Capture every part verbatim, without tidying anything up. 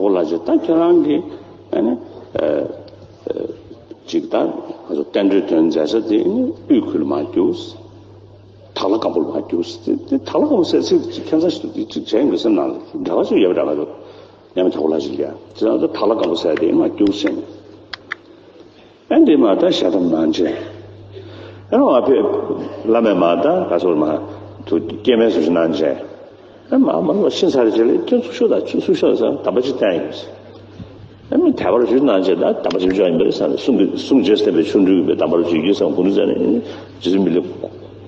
འོ་ལགས་ཅེ། ད་ཁྱེད་རང་གིས་ཨ་ནི་ཨ་ཨ་ཅིག་ད་ང་ཚོ་བསྟན་འགྲོའི་དོན་མཛད་ས་དེ་ནི་དབུས་ཁུལ་མར་རྒྱུགས། དྭགས་ལྷ་སྒམ་པོ་ལ་མར་རྒྱུགས། དེ་དེ་དྭགས་ལྷ་སྒམ་པོ་ཟེར་ཚིག་ཅིག་ཁྱད་མཚར་ཞིག་འདུག་དེ་ཅིག་བྱས་ཡོང་གི་སེམས་ནང་ལ་འདྲ་བ་ཅིག་ཡོད་པ་འདྲ། ང་ཚོ་ཡ་མེད་དྭགས་པོ་ལ་ཅིག་ལ་ཡ་དེ་ཚོ་དྭགས་ལྷ་སྒམ་པོ་ཟེར་དེ་མར་རྒྱུགས་ཟེར་ནས། ཨ་འདི་མ་ད་ཞལ་གདམས་གནང་བྱས། ཨ་ང་ཕེབས་བླ་མས་མ་ད་ག་སོར་མ་དུ་སྐྱེ་དམན་སུ་ཞིག་གནང་བྱས། ཨ་མ་མ་ལ་ཤིང་ཚར་རེ་བྱས་ལས་ཁྱོད་ཚུར་ཤོག་དང་། ཁྱོད་ཚུར་ཤོག་ཟེར་གདམས་པ་ཅིག་བསྟན་ཡོད། ཨ་མི་དད་པ་རུ་ཞུ་གནང་བྱས། ད་གདམས་པ་ཅིག་བྱས་ཡིན་པ་རེད་ཟེར་ནས། གསུང་གི་གསུང་རྗེས་བསྟན་པའི་ཆོ་འཕྲུལ་གྱིས་གདམས་པ་རུ་ཞུ་རྒྱུ་ཟེར་ནས་དགུ་ནུ་ཟེར་ནས་རྗེ་བཙུན་མི་ལ་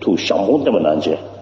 ཐུགས་ཞང་པོ་བསྟན་པ་གནང་བྱས།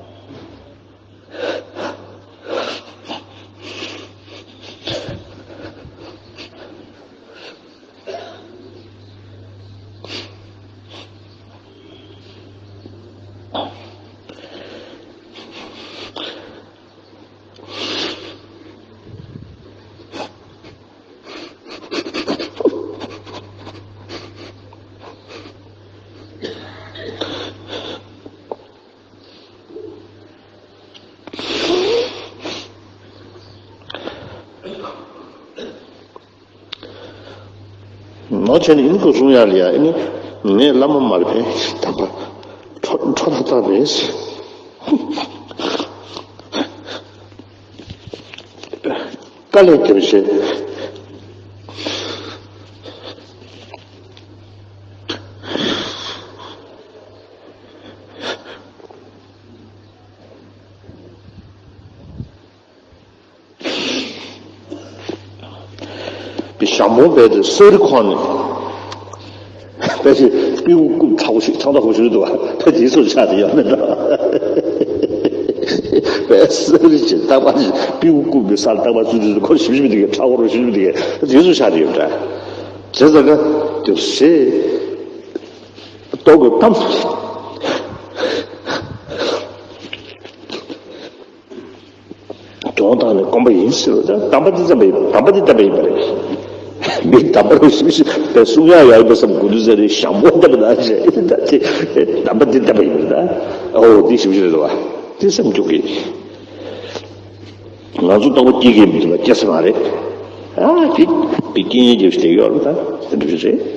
ནོ་བྱས་ནས་ཨིན་ཁུ་སྲུང་ཡག་ལ་ཡ་ཨིན། ངས་བླ་མ་མར་ཕན་དམ་པ་ཁྲོ་ཁྲོ་ཐག་ཐག་རེད། དཀའ་ལས་རྒྱབ་བྱས། པའི་ཞང་པོ་བས་དེ་གསེར་ཁོང་ནས་པས་ཞེ་པིའུ་རྐུབ་ཁྲ་བོ་ཞིག་ཁྲག་མདའ་ཁོ་ཞིག་འདུག་པ། པས་དེའི་ཚོ་ཆགས་དེ་ཡོད་མེད་འདྲ། པས་གསེར་གྱི་རྟག་པ་ཞིག་པིའུ་རྐུབ་ཀྱི་སར་རྟག་པ་ཚུད་དུས་ཁོ་ཞིབ་ཞིབ་དེ་གས་ཁྲ་བོ་རུ་ཞིབ་ཞིབ་དེ་གས་དེའི་ཚོ་ཆགས་དེ་ཡོད་འདྲ། བྱས་ཙང་ཀ་དེ་ཞེ་ཏོག་གི་གཏམ། གྱོང་བཏང་ནས་སྐོམ་པ་ཡིན་ཟེར་བ་དང་། གདམས་པ་འདི་བསྟན་པ་ཡིན། གདམས་པ་འདི་བསྟན་པ་ཡིན་པ་རེད། མི་གདམས་པ་རུ་ཞིབ་ཞིབ་པའི་གསུང་ཡག་ཡག་ཡིན་པ་བསམ་དགོས་འདུག་ཟེར་ནས་ཞང་པོ་བསྟན་པ་ན་བྱས་ད་ཅི་གདམས་པ་འདི་བསྟན་པ་ཡིན་པ་རེད། ད་ཨོ་འདི་ཞིབ་ཞིབ་རེད་བ། འདི་སེམས་འཇོག་གི། ང་ཚོ་ལྟ་བུ་སྐྱེ་གི་མི་འདུག་པ། སྐྱེ་ས་མ་རེད། ཨ་ཅིག་པའི་སྐྱེ་ཉེན་རྒྱབ་ཞིག་དེ་ཡོད་རེད། ད་དེ་འདྲ་ཞིག་རེད།